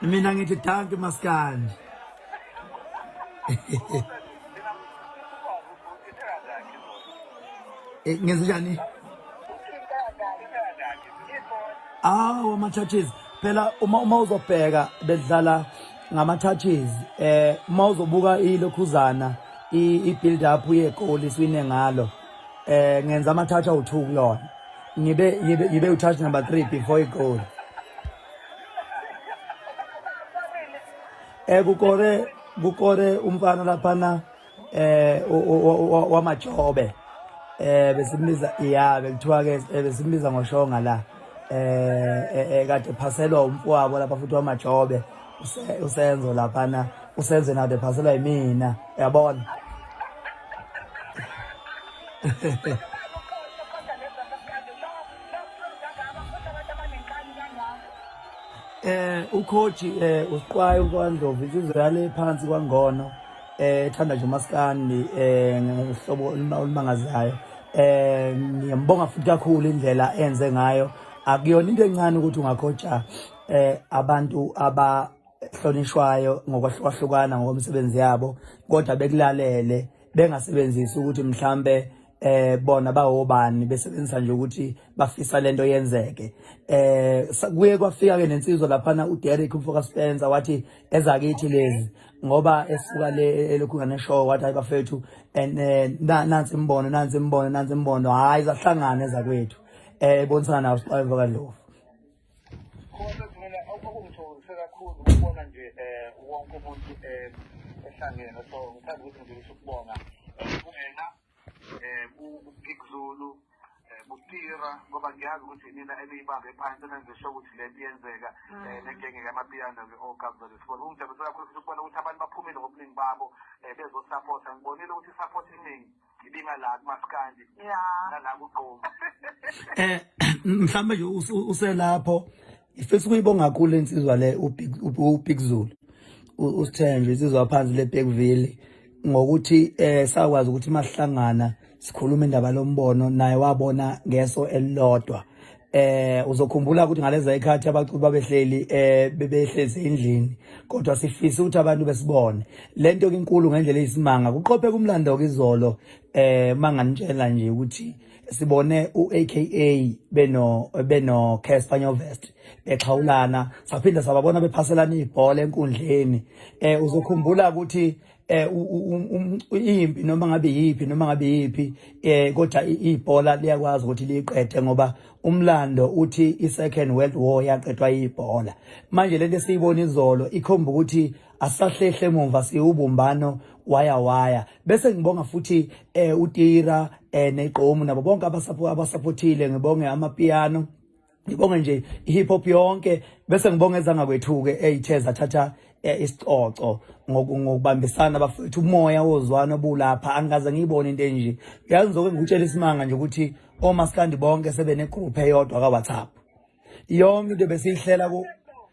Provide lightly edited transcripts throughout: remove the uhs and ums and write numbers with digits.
Mina ngithi danki maskandi. Eh, ngenze njani? Awu ama-touches phela uma uzobheka bedlala ngama-touches uma uzobuka ilokhuzana i-build up yegoli siwine ngalo ngenza ama-touch awu-2 kulona ngibe u-touch number 3 before igoli. Kukore umfana laphana wamajobe besimbiza ya bekuthiwa ke besimbiza ngoshonga la kade phaselwa umfowabo lapha futhi wamajobe usenzo laphana usenzo nade phaselwa yimina uyabona. Ucoach usiqwayo uNkondlovu insizwa yale phansi kwangono ethanda nje umaskandi ngohlobo olumangazayo. Ngiyambonga futhi kakhulu indlela enze ngayo. Akuyona into encane ukuthi ungakhoja abantu abahlonishwayo ngokwahlukahlukana ngokomsebenzi yabo kodwa bekulalele bengasebenzisi ukuthi mhlambe bona bawobani besebenzisa nje ukuthi bafisa lento yenzeke. Kuye kwafika ke nensizwa laphana uDerek umfoka Spencer wathi ezakithi lezi ngoba esuka le elokhu ngane show wathi hayi bafethu and nansi imbono nansi imbono nansi imbono hayi zahlangana ezakwethu ebonisana nawo Sixwayo kaNdlovu. Khona mina okungithokozise kakhulu ukubona nje wonke umuntu ehlangene, so ngithanda ukuthi ngidlulise ukubonga kungena ku-Big Zulu, kuTira, ngoba ngiyazi ukuthi nina eniyibambe phansi nenze sure ukuthi le nto iyenzeka, negenge yamapiyano-ke oGabza Sibona. Kungijabulisa kakhulu futhi ukubona ukuthi abantu baphumile ngobuningi babo bezosapotha. Ngibonile ukuthi i-support iningi ibingala kumaskandi nala kugqomu. Mhlawumbe nje uselapho ifisa ukuyibonga kakhulu insizwa le uBig Zulu usithenjwe insizwa phansi le Bergville ngokuthi sakwazi ukuthi masihlangana sikhuluma indaba lombono naye wabona ngeso elilodwa. Uzokhumbula ukuthi ngaleza ikhathi abaculi babehleli bebehlezi endlini kodwa sifisa ukuthi abantu besibone lento inkulu ngendlela eyisimanga. Kuqophe kumlando ke izolo manganitshela nje ukuthi sibone uAKA beno Casper Nyovest bexhawulana, saphinda sababona bephaselana ibhola enkundleni. Uzokhumbula ukuthi impi noma ngabe yiphi noma ngabe yiphi kodwa ibhola liyakwazi ukuthi liyiqede ngoba umlando uthi i-Second World War yaqedwa ibhola. Manje lento esiyibona izolo ikhomba ukuthi asahlehle emumva, siwubumbano waya waya. Bese ngibonga futhi uTira neGqomu nabo bonke abasupportile, ngibonge amapiano, ngibonge nje i-hip hop yonke, bese ngibonge ezangakwethu-ke eyithe zathatha isicoco ngokubambisana bafethu, umoya wozwano obulapha angikaze ngiyibone into enje. Yazi ngizoke ngikutshela isimanga nje ukuthi omaskandi bonke sebene-group eyodwa ka-WhatsApp. Yonke into besiyihlela ku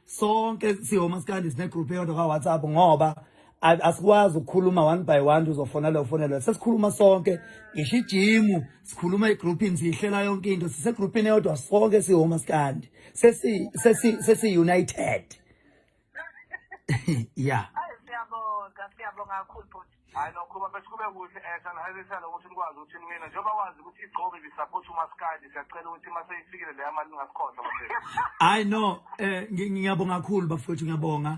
sonke siwomaskandi sine-group eyodwa ka-WhatsApp ngoba asikwazi ukukhuluma one by one, uzofonela ufonela, sesikhuluma sonke ngisho ijimu sikhuluma egroupini, siyihlela yonke into sisegroupini eyodwa sonke siwomaskandi, sesi sesi sesi united. Yeah. Siyabonga, siyabonga kakhulu bhuti. Hayi nokho bafethu kube kuhle sanihayisela ukuthi nikwazi ukuthi niwine njengoba wazi ukuthi igqobe ibisupport umaskandi, siyacela ukuthi uma seyifikile leya mali ningasikhohlwa bafethu. Hayi no ngiyabonga kakhulu bafethu, ngiyabonga.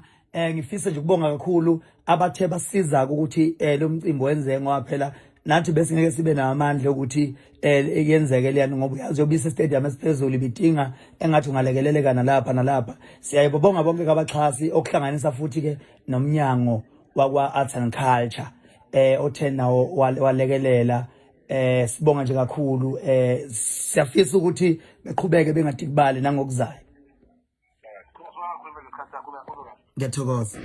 Ngifisa nje ukubonga kakhulu abathe basiza ukuthi lo mcimbi wenzeke ngoba phela nathi besingeke sibe namandla ukuthi yenzeke leyani ngoba uyazi yoba ise-stadium esiphezulu ibidinga engathi ungalekeleleka nalapha nalapha. Siyayibonga bonke abaxhasi okuhlanganisa futhi ke nomnyango wakwa Arts and Culture othe nawo walekelela. Sibonga nje kakhulu, siyafisa ukuthi beqhubeke bengadikibali nangokuzayo. Ngiyathokoza.